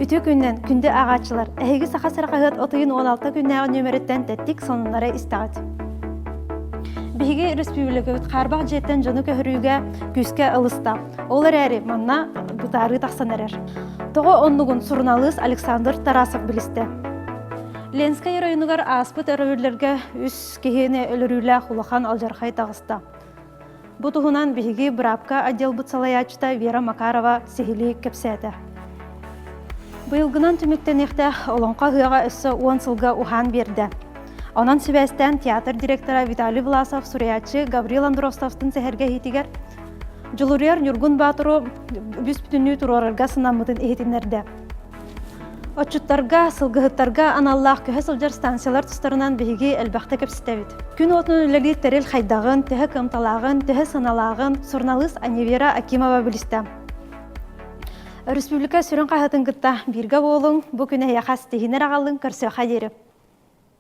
Үтүө күнүнэн, күндү ааҕааччылар! Эһиги Саха сирэ хаһыат от ыйын 16 күннээҕи нүөмэриттэн тэттик сонуннары истэҕит. Биһиги республикабыт хаарбах дьиэттэн дьону көһөрүүгэ күүскэ ылыста. Ол эрээри манна бытаарыы тахсан эрэр. Тоҕо оннугун суруналыыс Александр Тарасов билистэ. Ленскэй оройуонугар ааспыт өрөбүллэргэ үс киһини өлөрүүлээх улахан алдьархай таҕыста. Бу туһунан биһиги быраапка отделбыт салайааччыта Вера Макарова сиһилии кэпсээтэ. Быйылгынан түмүктэниэхтээх Олоҥхо ыһыаҕа өссө 10 сылга уһаан биэрдэ. Онон сибээстээн театр директора Виталий Власов суруйааччы Гаврил Андросовтын сэһэргэһиитигэр Дьулуруйар Ньургун Баатыру бүс-бүтүннүү туруорарга санаммытын иһитиннэрдэ. Отчуттарга, сылгыһыттарга аналлаах көһө сылдьар станциялар тустарынан биһиги элбэхтэ кэпсэтэбит. Күн уотунан үлэлиир тэрил хайдаҕын, төһө кыамталааҕын, төһө сыаналааҕын суруналыыс Анивера Акимова билистэ. Республика сүрүн хаһыатын кытта бииргэ буолуҥ, бу күн эһиэхэ ситиһиини эрэ аҕаллын, көрсүөххэ диэри.